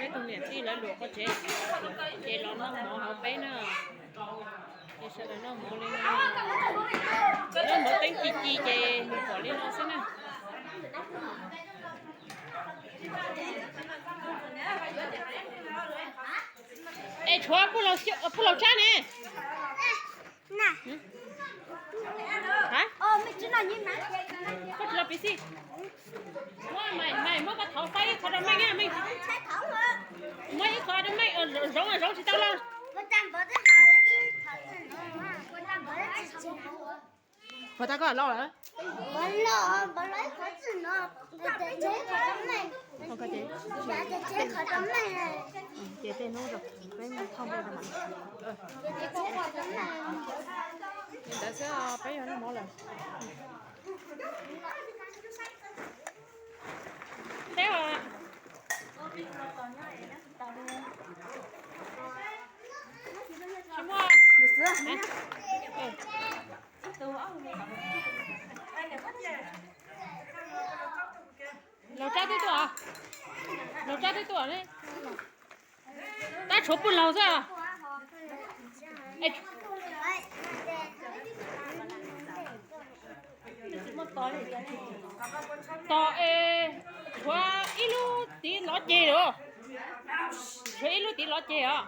Peb tug niam tij lawv luam qhov tsev, ces los noj mov hauv peb na. Ces sawv daws noj mov li no, noj mov teeb ci ci ces nws pom li no xwb na. Es tshuav puj laug tsab ne. Koj tsis los piv xij. Muab, muab koj thaum faib ib qho rau Meej, Meej. Muab ib qho rau Meej, zoov zoov tsis tau los. Puas tau koj los lawm? Ces tej hnub peb thauj npe rau mam. Li ntawd xwb, peb yuav noj mov lawm. Peb tsis muaj. Laug tsab twb tuaj, laug tsab twb tuaj ne. Tab tshuav puj laug xwb. Tos es tshuav ib lub tiv lov ceg lawm. Tshuav ib lub tiv lov ceg os.